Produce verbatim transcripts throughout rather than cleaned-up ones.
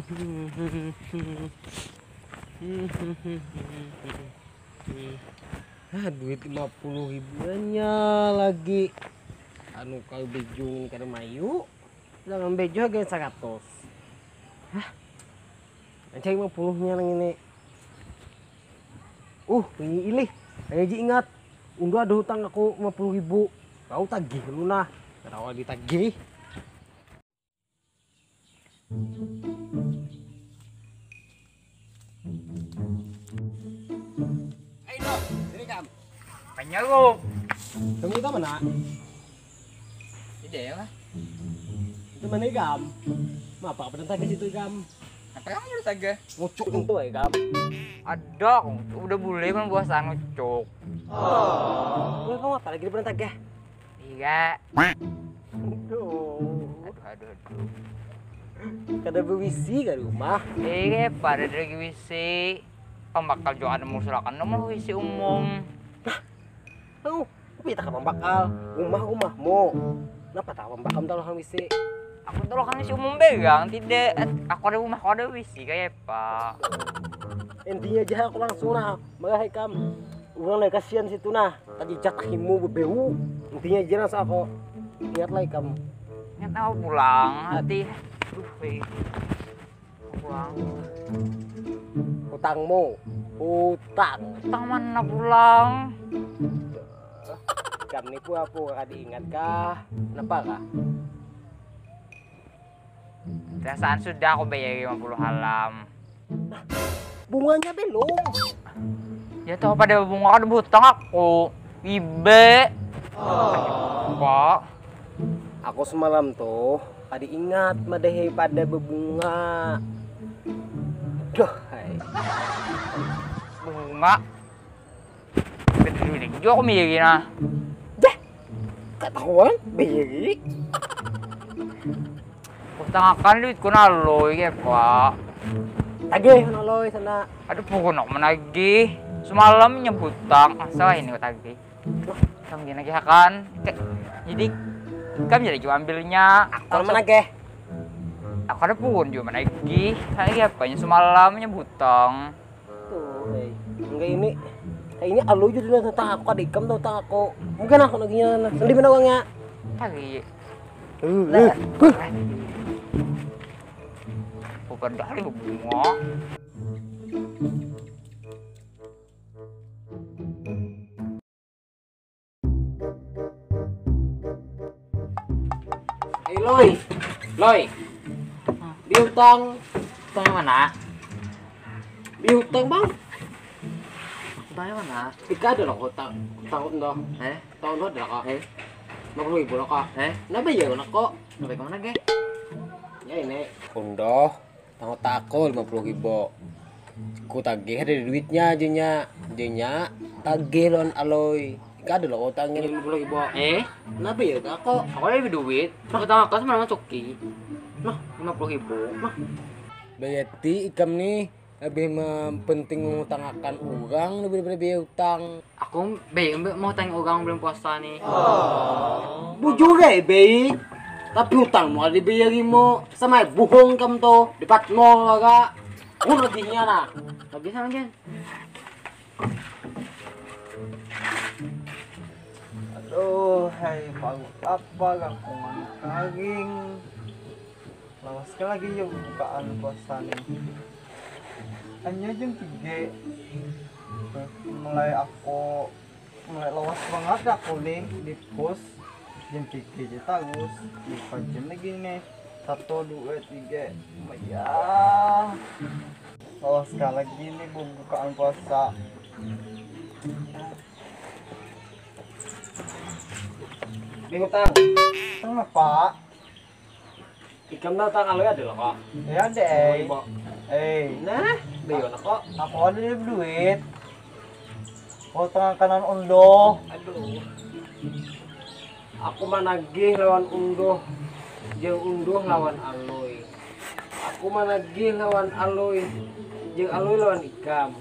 Ah, duit lima puluh ribuannya lagi. Anu, kalau bejung kada mayu, jangan bejo harga seratus. Hah? Aja lima puluhnya nang ini. Uh, ini ilih. Ayo ji ingat. Undo ada hutang aku lima puluh ribu. Kau tagih dulu nah. Ketawa ditagih. Ayo, sini kam. Penyeluk. Kamu itu mana? Tidak ya lah. Itu mana ikam? Apa apa tentang ke situ ikam? Apa kamu udah saga? Ngucuk itu ya ikam. Ada, udah boleh kan puasa ngucuk. Oh. Gue kamu apa lagi di pernah tagih? Iya. Aduh. Aduh, aduh, aduh. Kada berwisi ka rumah. Iya, pada ada lagi wisi. Pembakal juga ada mengusulkan nomor wisi umum. Tahu, kita kan pembakal. Rumah rumahmu. Kenapa tahu pembakal tahu wisi? Aku tahu kan wisi umum begang, tidak. Aku ada rumah, aku ada wisi kayak apa? Intinya aja aku langsung lah. Marah ikam. Orang lagi kasihan situ nah. Tadi jatah himu bebeu. Intinya aja langsung aku. Ingat lah ikam. Ingat aku pulang hati. Duh, weh. Pulang. Utangmu. Utang. Utang mana pulang? Ikam ni pura-pura kada ingat kah? Kenapa kah? Perasaan sudah aku bayar lima puluh halam. Bunganya belum. Ya toh, pada bunga kada berhutang aku. Ibe. Apa? Aku semalam tuh kada ingat madahi pada bebunga. Duh, hai. Bunga. Kada dulu juga aku mikir nah. Dah. Ketahuan bayari. Utang akan duit ku naloi ke pak. Tagih naloi sana. Aduh, pukun aku menagih. Semalam nyebutang. Masa ini ku tagih. Kami nagih akan. Jadi kami jadi juga ambilnya. Aku menagih. Aku ada pun juga menagih. Lagi apanya semalam nyebutang. Tuh, hei. Enggak ini. Kayak ini alu juga dulu tentang aku, kada ikam tahu tentang aku. Mungkin aku lagi nyana. Nanti mana uangnya? Lagi. Bukan dari bunga. Hei Loi, Loi, diutang. Utang mana? Diutang bang. Utang mana? Ika ada loh utang, utang tuh. Eh? Tahun tuh ada loh kak. Eh? Lima puluh ribu loh kak. Eh? Kenapa ya kena kok? Sampai kemana ge? Ya ini. Undo. Tanggut aku lima puluh ribu. Ku tagih ada duitnya jenya. Jenya tagih lawan Aloi. Ika ada lo utangnya lima puluh ribu. Eh, kenapa ya aku? Aku ada duit. Aku tanggut aku sama cuki. Nah, lima puluh ribu. Nah, berarti ikam nih lebih mempenting mengutangakan orang daripada biaya utang. Aku baik mau tanya orang belum puasa nih. Bujur ya baik. Tapi utang mau dibayari mau sama bohong kamu tuh di pat nol agak. Aku lebihnya lah. Lebih sama aja. Aduh, hai, bangun apa gakungan kaging. Lawas ke lagi ya bukaan puasa nih. Hanya jam tiga mulai aku mulai lawas banget aku nih di kos. Jam tiga aja terus di jam lagi nih satu dua tiga ya lawas sekali lagi nih bukaan puasa. Bingung tang. Kenapa? Ikam datang kalau ada loh kak. Ya deh. Eh. Nah, bagaimana kok? Aku ada duit. Kau tengah kanan undo. Aduh. Aku managih lawan undo. Jeng undo lawan aloi. Aku managih lawan aloi. Jeng aloi lawan ikam.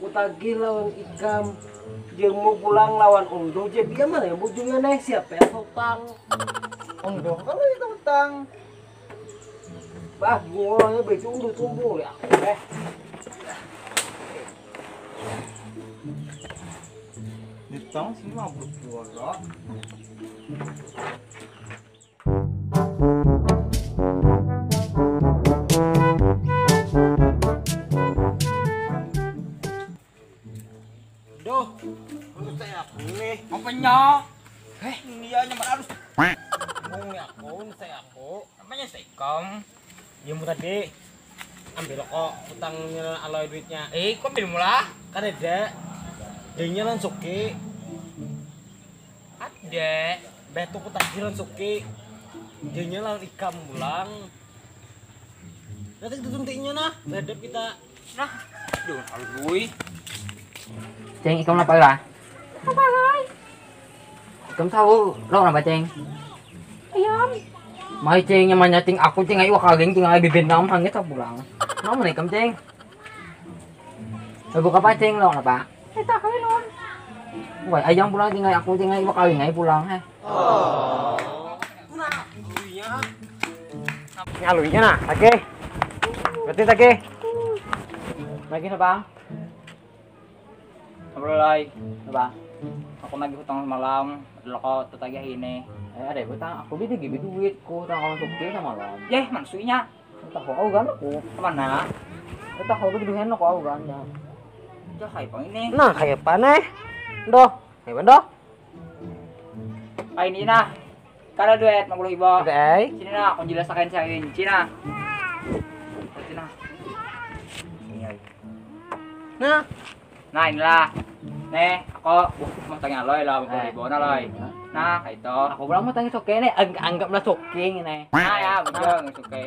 Kutagih lawan ikam, jemu pulang lawan unduh, jadi mana yang bujurnya naik siapa yang hutang? Unduh kalau itu hutang. Bah, gua orangnya baju udah tumbul ya. Eh. Ditang sini mah berdua. Duh, menurut saya aku nih. Apanya? Eh, ini ya nyaman harus. Ngomong nih aku, menurut saya aku. Apanya sih, Kong? Ya, mu tadi ambil kok utangnya Aloy duitnya. Eh, kok ambil mula? Kan ada. Jadinya lawan Suki. Ada. Betul ku tadi lawan Suki. Jadinya lawan ikam pulang. Nanti itu tuntiknya nah, berhadap kita. Nah, duh, halus bui. Ceng, ikam napa lah? Apa, Gai? Ikam tahu lo napa, Ceng? Ayam. Mai, Ceng, yang manyating aku, Ceng, ayo kageng, Ceng, ayo bibir nam hangit tak pulang. Mau menikam, Ceng. Ibu apa, Ceng, lo napa? Kita kawin, Om. Wah, ayam pulang, Ceng, aku, Ceng, ayo kawin, ayo pulang, heh. Nyaluinya nah, oke. Berarti oke. Lagi napa? Apa, Lai? Apa? Aku nagih hutang semalam, ada lo kau tetagih ini. Eh, ada hutang, aku beli gibi duit, ku hutang kawan Suki semalam. Yeh, maksudnya? Tahu kau kan aku. Kemana? Tahu aku duit aku kan ya. Dah, kayak apa ini? Nah, kayak apa nih? Doh, kayak apa doh? Ah, ini nah. Kada duit lima puluh ribu. Oke. Sini nah, aku jelaskan saya ini. Sini nah. Sini nah. Ini aja. Nah. Nah, inilah. Nih, aku mau tanya Loy lah, lima puluh ribu nah, Loy. Nah, kayak itu. Aku pulang mau tanya Suki nih, ang anggaplah Suki nih. Nah, ya, betul, Suki.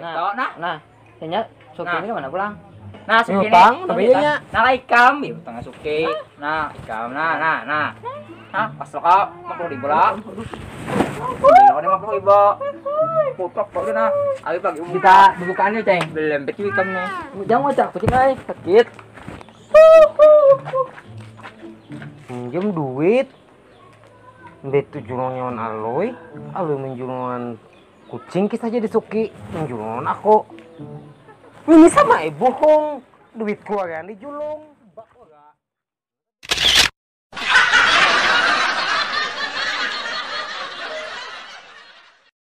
Nah. Nah. Nah. Kayaknya Suki ini mana pulang? Nah, Suki ini. Utang, tapi iya. Nah, ikam, ya, utangnya Suki. Nah, ikam, nah, nah, nah. Nah, pas lo kau, lima puluh ribu lah. Lo ada lima puluh ribu. Putok kau udah nah. Ayo pagi umur. Kita bubukaan nih, Ceng. Belum betul ikam nih. Jangan ngocak, kucing ai, sakit. Pinjam duit. Betu julung nyawan Aloy, Aloy menjulungan kucing kisah jadi Suki, menjulungan aku. Ini sama eh bohong, duitku arian dijulung.